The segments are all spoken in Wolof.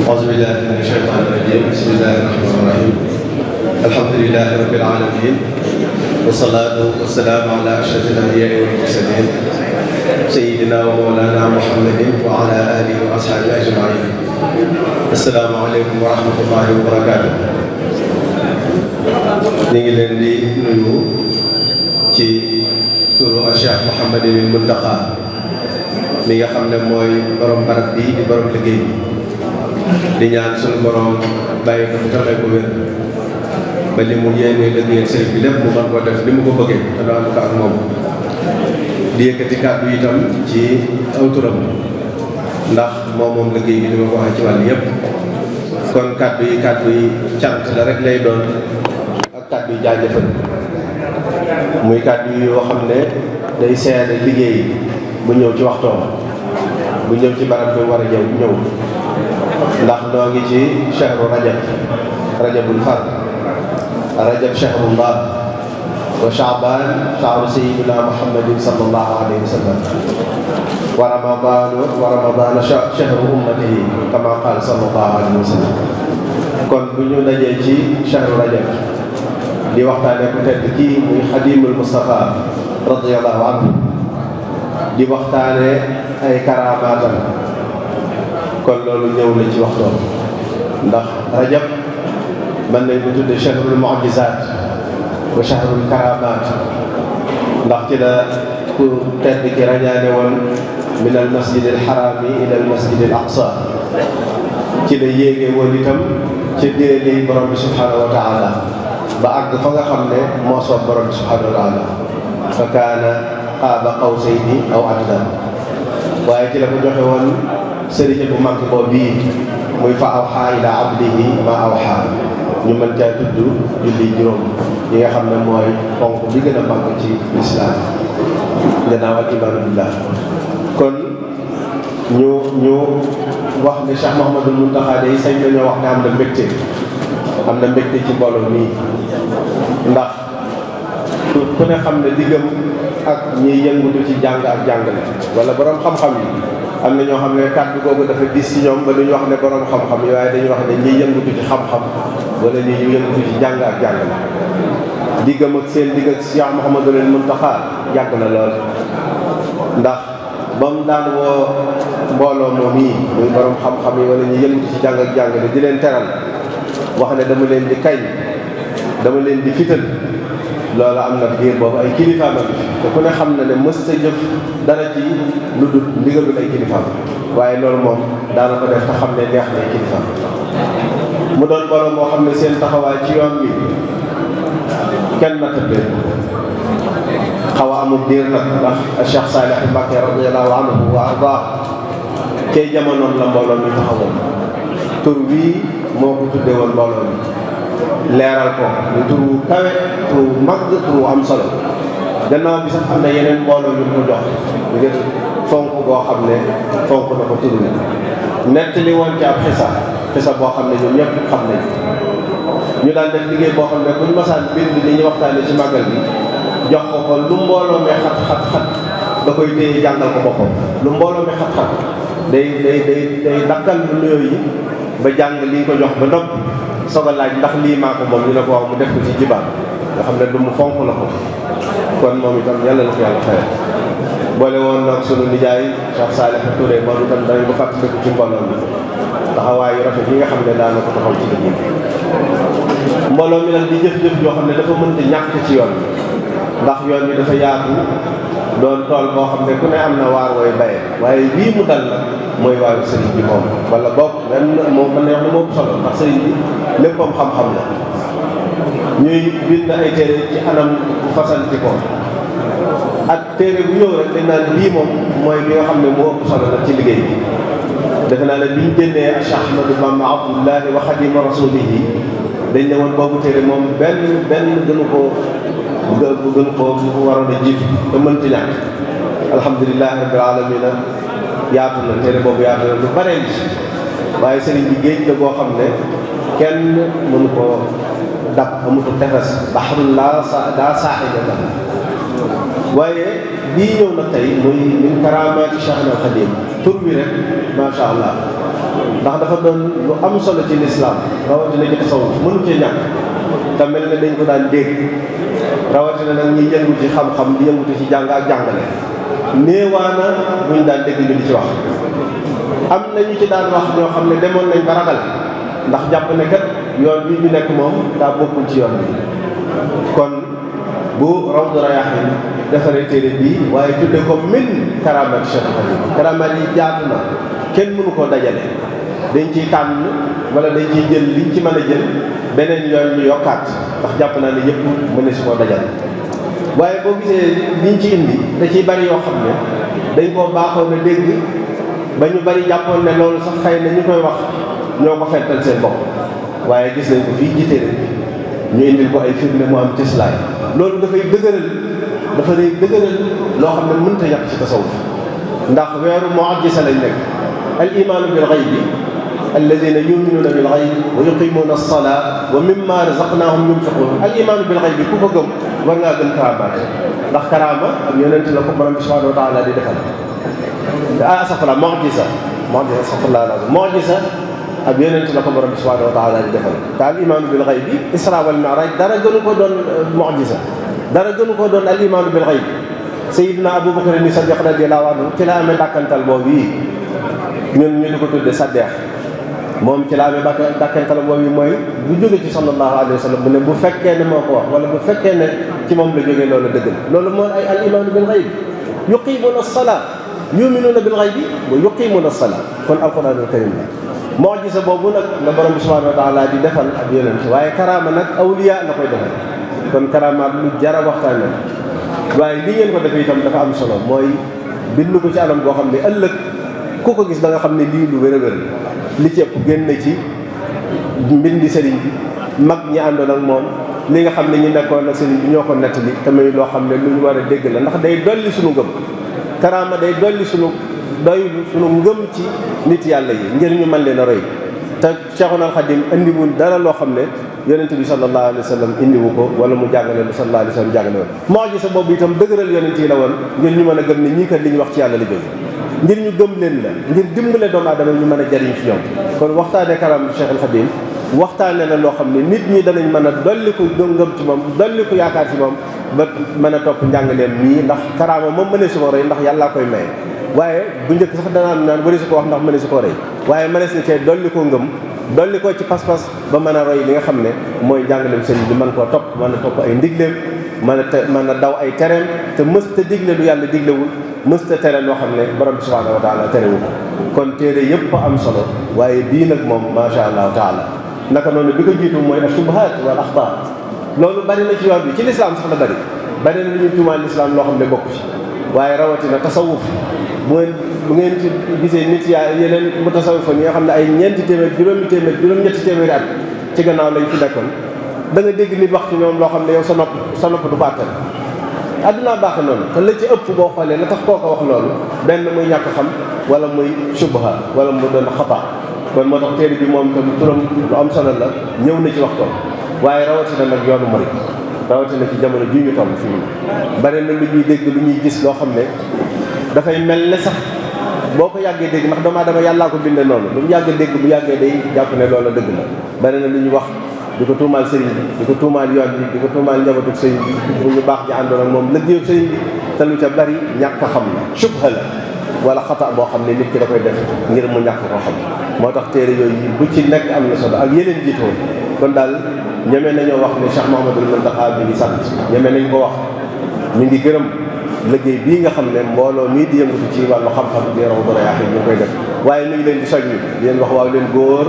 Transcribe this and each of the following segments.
أعوذ بالله من الشيطان الرجيم بسم الله الرحمن الرحيم الحمد لله رب العالمين والصلاة والسلام على أشرف الأنبياء والمرسلين سيدنا ومولانا محمد وعلى آله وأصحابه أجمعين السلام عليكم ورحمة الله وبركاته. ñu ngi leen di nuyu ci turu Cheikh Mouhamadul Mountakha mi nga xam ne mooy borom barab bi di borom liggéey bi di ñaan suñu borom bàyyi ko fi tamay ko wér ba li mu yéene liggéeyal sëriñ bi lépp mu mën koo def li mu ko bëggee te doo ànd ko ak moom di yëkkati kàddu itam ci aw turam ndax moom liggéey bi ni ma ko waxee ci wàll yépp kon kàddu yi cant la rek lay doon ak kàddu yi jaajëfal muy kàddu yi yoo xam ne day seede liggéey bu ñëw ci waxtoom bu ñëw ci barab bi war a ñëw ndax noo ngi ci shahru rajabul fard rajab shahrullah wa sha'ban shahru sayyidina muhammadin sallallahu alayhi wa sallam wa ramadanu shahru ummatihi kama qaala sallallahu alayhi wa sallam. kon bu ñu dajee ci shahru rajab di waxtaane ku tedd kii muy xadimul Mustafa radiyallahu anhu di waxtaane ay karaamaatam kon loolu ñëw na ci waxtoon ndax rajab mën nañ ko tudde shahrul mu'jizaat wa shahrul karaamaat ndax ci la ku tedd ki rañaane woon min al masjid al harami ila al masjid al aqsa ci la yéege woon itam ci déele borom bi subhanahu wa taala ba àgg fa nga xam ne moo soob borom bi subhanahu wa taala fa kaana qaaba qawsayni aw adnaa waaye ci la ko joxe woon sëriñ bu mag boobu bii muy fa awxaa ila abdihi ma awxaa ñu mën caa tudd julli juróom yi nga xam ne mooy ponk bi gën a mag ci lislaam gannaaw al imaanu billah. kon ñu wax ne Cheikh Mouhamadul Mountakha day sañ nañoo wax ne am na mbégte ci mbooloo mii ndax ku ne xam ne diggam ak ñiy yëngutu ci jàng ak jàngale wala borom xam-xam yi am na ñoo xam ne kàddu googu dafa dis ci ñoom ba duñu wax ne borom xam-xam yi waaye dañuy wax ne ñiy yëngutu ci xam-xam wala ñi ñu yëngutu ci jàng ak jàngale. diggam ak seen digg ak Cheikh Mouhamadul Mountakha yàgg na lool ndax ba mu daan woo mbooloo moom yi muy borom xam-xam yi wala ñi yëngutu ci jàng ak jàngale di leen teral wax ne dama leen di kañ dama leen di fital loolu am na diir boobu ay kilifaam ak te ku ne xam na ne mës ta jëf dara ci lu dul ndigalul ay kilifaam waaye loolu moom daana ko def te xam ne neex na ay kilifaam mu doon borom moo xam ne seen taxawaay ci yoon bi kenn na tëddee xaw a amul diir nag ndax Cheikh Salih Mbacké radiyallahu anhu wa ardaa kay jamonoom la mbooloo mi taxawoon tur bii moo ko tuddee woon mbooloo mi leeral ko ñu turu kawe turu mag turu am solo gannaaw bi sax am na yeneen mbooloo ñu ko jox ngir fonk boo xam ne fonk na ko turu nett li woon ci ab xisa boo xam ne ñoom ñëpp xam nañ ñu daan def liggéey boo xam ne buñ masaan bind li ñuy waxtaane ci màggal bi jox ko lu mbooloo mi xat da koy téye jàngal ko boppam lu mbooloo mi xat day dakkal lu nuyoo yi ba jàng li ko jox ba noppi soog a laaj ndax lii maa ko moom ñu ne ko wax mu def ko ci jibaam nga xam ne lu mu fonk la ko kon moom itam yàlla na ko yàlla fayal boole woon nag sunu nijaay Cheikh Salih Touré moom itam danañ ko fàttaliku ci mbooloo mi taxawaayu rafet yi nga xam ne daana ko taxaw ci liggéey mbooloo mi nag di jëf-jëf yoo xam ne dafa mënta ñàkk ci yoon bi ndax yoon bi dafa yaatu doon tool boo xam ne ku ne am na waar wooy baye waaye lii mu dal nag mooy waaru sëriñ bi moom wala boog moom mën na wax ne moo solo ndax sëriñ bi léppam xam-xam la ñuy bind ay téere ci anam bu fasanti ko ak téere bu ñëw rek dañ naan lii moom mooy li nga xam ne moo ëpp solo nag ci liggéey bi defe naa ne biñ génnee Cheikh Ahmadou Bamba Abdullahi wa Xadima Rasulihi dañ ne woon boobu téere moom benn gënu ko waroon a jiitu te mënti ñàkk alhamdulilahi rabbil alamina yaatu na téere boobu yaatu na lu bare li waaye sëriñ bi géej la boo xam ne kenn mënu ko dab amutu tefes baxrul daa saaxida la waaye bii ñëw na tey muy min karaamaati Cheikhna Khadim tur bi rek macha allah ndax dafa doon lu am solo ci lislaam rawatina ci tasawuf mënu cee ñàkk te mel ne dañ ko daan dégg rawatina nag ñi yëngu ci xam-xam di yëngutu ci jàng ak jàngale néewaana buñ daan dégg ñu di ci wax. am na ñu ci daan wax ñoo xam ne demoon nañ ba ragal ndax jàpp ne kat yoon bi ñu nekk moom daa bokkul ci yoon bi kon bu Rawdu Rayaahiin defaree téere bii waaye tudde ko min karamaat Cheikh Khadim karamaat yi jaatu na kenn mënu koo dajale dañ ciy tànn wala dañ ciy jël liñ ci mën a jël beneen yoon ñu yokkaat ndax jàpp naa ne yëpp mën na si koo dajale waaye boo gisee liñ ci indi da ciy bari yoo xam ne dañ koo baaxoon a dégg ba ñu bari jàppoon ne loolu sax xëy na ñu koy wax ñoo ko fental seen bopp waaye gis nañ ko fii ci téere ñu indil ko ay firnde mu am cëslaay loolu dafay dëgëral loo xam ne mënta yàq ci tasawuf ndax weeru mu'ajjisa lañ nekk al imaanu bil ghaybi alladina yuminuuna bil ghaybi wa yuqimuuna as-salaa wa mimma razaqnaahum yunfiquun al imaanu bil ghaybi ku ko gëm war ngaa gëm karaamaat ndax karaama ak yonent la ko borom bi subhanahu wa taala di defal asafala mu'jiza ak yonent la ko borom bi subhanahu wa taala di defal te al imaanu bil ghaybi isra wal mi'raj dara gënu ko doon mu'jiza dara gënu ko doon al imaanu bil ghaybi Sayyidina Abu Bakr ni Sadiq radiyallahu anhu ci la amee dàkkantal boobu yi ñun ñu di ko tudde Saddeex moom ci la amee dàkkantal boobu yi mooy bu jóge ci sallallahu alayhi wa sallam bu ne bu fekkee ne moo ko wax wala bu fekkee ne ci moom la jógee loolu dëgg la loolu mooy ay al imaanu bil ghaybi yuqimuuna as-salaa yuminuuna bil ghaybi wa yuqimuuna as-salaa kon alquranul karim la mu'jiza boobu nag la borom bi subhanahu wa taala di defal ak yonent waaye karaama nag awliya la koy defal kon karaamaat lu jara waxtaan la waaye li ngeen ko defee itam dafa am solo mooy bind ko ci anam boo xam ne ëllëg ku ko gis da nga xam ne lii lu wér-wér li ci ëpp génn ci mbindi sëriñ bi mag ñi àndoon ak moom li nga xam ne ñu nekkoon ak sëriñ bi ñoo ko nettali tamit loo xam ne lu ñu war a dégg la ndax day dolli suñu ngëm karaama day dolli suñu ngëm ci nit yàlla yi ngir ñu mën leen a roy te Cheikhuna Khadim indiwul dara loo xam ne yonent bi sallallahu alayhi wa sallam indiwu ko wala mu jàngale lu sallallahu alayhi wa sallam jàngale woon mu'jiza boobu itam dëgëral yonent yi la woon ngir ñu mën a gëm ne ñii kat li ñu wax ci yàlla la jóge ngir ñu gëm leen la ngir dimbale doomu aadama ñu mën a jariñ ci ñoom kon waxtaane karam Cheikhul Khadim waxtaane la loo xam ne nit ñi danañ mën a dolli ko ngëm ci moom dolli ko yaakaar ci moom ba mën a topp njàngaleem nii ndax karaama moom mënee su ko rey ndax yàllaa koy maye waaye bu njëkk sax danaa naan wari su ko wax ndax mënee su ko rey waaye mënees na cee dolli ko ngëm dolli ko ci pas-pas ba mën a roy li nga xam ne mooy njàngaleem sëriñ bi mën koo topp mën a topp ay ndigleem mën a daw ay tereem te mës ta digle lu yàlla diglewul mës ta tere loo xam ne borom bi subhanahu wa taala terewu ko kon téere yëpp am solo waaye bii nag moom macha allahu taala naka noonu bi ko jiitu mooy ashubuhaat wal axbaar loolu bari na ci yoon bi ci lislaam sax la bari na lu ñu tuumaal lislaam loo xam ne bokku ci waaye rawatina tasawuf bu ngeen ci gisee nit yaa yeneen mu tasawuf ñi nga xam ne ay ñeenti téeméer juróom-ñetti téeméeri at ci gannaaw lañ fi nekkoon da nga dégg nit wax ci ñoom loo xam ne yow sa nopp du bàttal addunaa baax noonu te la ci ëpp boo xoolee la tax koo ko wax loolu benn muy ñàkk xam wala muy subha wala mu doon xata kon moo tax téere bi moom tam turam lu am solo la ñëw na ci waxtoon waaye rawatina nag yoonu murid rawatina ci jamono ji ñu toll fii bare na lu ñuy dégg lu ñuy gis loo xam ne dafay mel ne sax boo ko yàggee dégg ndax doomu aadama yàllaa ko bindee noonu lu mu yàgg dégg bu yàggee day jàpp ne loolu dëgg la bare na lu ñuy wax di ko tuumaal sëriñ bi di ko tuumaal yoon bi di ko tuumaal njabootug sëriñ bi bu ñu baax ji àndoon ak moom liggéeyu sëriñ bi te lu ca bari ñàkk a xam la subha la wala xata boo xam ne nit ki da koy def ngir mu ñàkk koo xam moo tax téere yooyu bu ci nekk am na solo ak yeneen jiitoo kon daal ñeme nañoo wax ne Cheikh Mouhamadoul Mountakha bi ngi sant ñeme nañ ko wax ñu ngi gërëm liggéey bii nga xam ne mbooloo mii di yëngatu ci wàllu xam-xam di Rawdu Rayaahiin ñu koy def waaye ñu ngi leen di soññi di leen wax waaw leen góor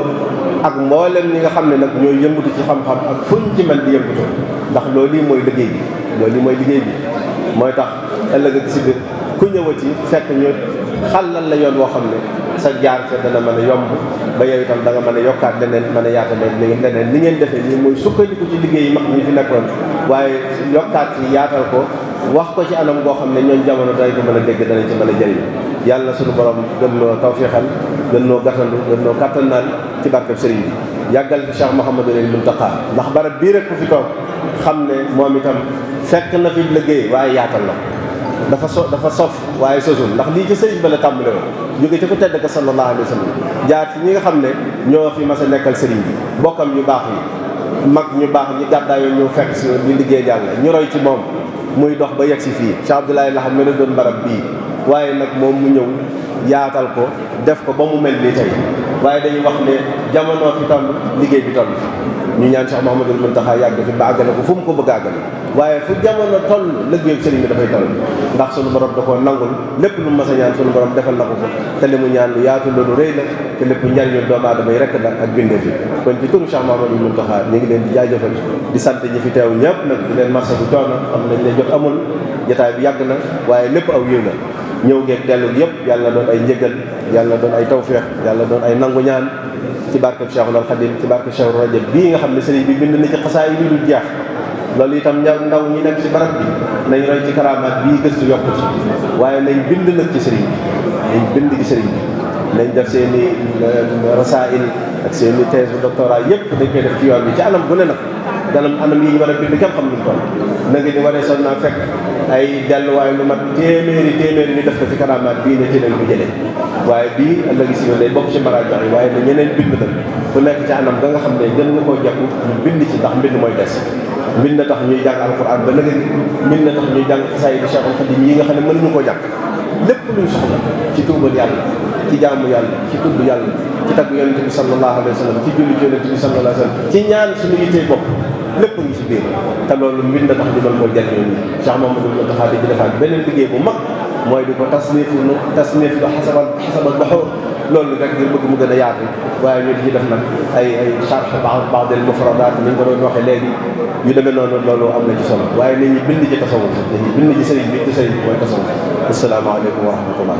ak mboolem ñi nga xam ne nag ñooy yëngatu ci xam-xam ak fuñ ci mën di yëngatu ndax loolu lii mooy liggéey bi loolu lii mooy liggéey bi mooy tax ëllëg ak si biir ku ñëwati fekk ñu xàllal la yoon woo xam ne sa jaar ca dana mën a yomb ba yow itam da nga mën a yokkaat leneen mën a yaatal leneen li ngeen defee nii mooy sukkandiku ci liggéey yi mag ñi fi nekkoon waaye yokkaat ci yaatal ko wax ko ci anam goo xam ne ñooñ jamono dañ ko mën a dégg danañ ci mën a jëriñ yàlla suñu borom gën noo tawfiixal gën noo gàttandu gën noo kàttanal ci barkeb sëriñ bi yàggal fi Cheikh Mouhamadoul Mountakha ndax barab bii rek ku fi toog xam ne moom itam fekk na fi liggéey waaye yaatal na dafa sof waaye sosul ndax lii ci sëriñ ba la tàmbale woon jóge ci ku tedd ka sallallahu alayhi wa sallam jaar ci ñi nga xam ne ñoo fi mas a nekkal sëriñ bi bokkam ñu baax yi mag ñu baax ñi gàddaayoo ñu fekk si di liggéey yàlla ñu roy ci moom muy dox ba yegg si fii Cheikh Abdoulaye la xam ne la doon barab bii waaye nag moom mu ñëw yaatal ko def ko ba mu mel nii tey waaye dañuy wax ne jamono fi toll liggéey bi toll ñu ñaan Cheikh Mouhamadoul Mountakha yàgg fi ba àggale ko fu mu ko bëgg a àggale waaye fu jamono toll liggéeyu sëriñ bi dafay toll ndax sunu borom da koo nangul lépp lu mu mas a ñaan sunu borom defal na ko ko te li mu ñaan lu yaatu la lu rëy la te lépp njariñu doomu aadama yi rek la ak bindee fi kon ci turu Cheikh Mouhamadoul Mountakha ñu ngi leen di jaajëfal di sant ñi fi teew ñëpp nag di leen marsa bu coono xam nañ ne jot amul jotaay bi yàgg na waaye lépp aw yiw la ñëw geeg dellu yëpp yàlla doon ay njëgal yàlla doon ay tawfeex yàlla doon ay nangu ñaan ci barkeb Cheikhul Khadim ci barkeb Cheikh Rajab bii nga xam ne sëriñ bi bind na ci xasaay yi du jeex loolu itam ndaw ñi nekk ci barab bi nañ roy ci karamaat bii gëstu yokku ci waaye nañ bind nag ci sëriñ bi nañ bind ci sëriñ bi nañ def seen i rasail ak seen i thèse bu doctorat yëpp dañ koy def ci yoon bi ci anam bu ne nag anam yi ñu war a bind kenn xam luñ toll na nga ni waree son naa fekk ay delluwaay lu mat téeméeri ñu def ko ci karamaat bii ne ci leen bu jëlee waaye bii ëllëgi si day bokk ci marajax yi waaye na ñeneen bind nag ku nekk ci anam ga nga xam ne gën nga koo jàpp ñu bind ci ndax mbind mooy des mbind na tax ñuy jàng alquran ba léegi mbind na tax ñuy jàng xasaay di Cheikhul Khadim yi nga xam ne mënuñu koo jàng lépp luñ soxla ci tuubal yàlla ci jaamu yàlla ci tudd yàlla ci tagg yonente bi sallallahu alayhi wa sallam ci julli ci yonente bi sallallahu alayhi wa sallam ci ñaan suñu yittee bopp lépp ngi ci biir te loolu mbind na tax ñu doon ko jariñoo ñi Cheikh Mouhamadoul Mountakha di ci defaat beneen liggéey bu mag mooy di ko tasnif lu xasabal baxur loolu rek ngir bëgg mu gën a yaatu waaye ñu di ci def nag ay charh ba'd al mufradat ni ñu ko doon waxee léegi yu demee noonu loolu am na ci solo waaye nit ñi bind ci tasawuf dañuy bind ci sëriñ bi te sëriñ bi mooy tasawuf asalaamaaleykum wa rahmatullah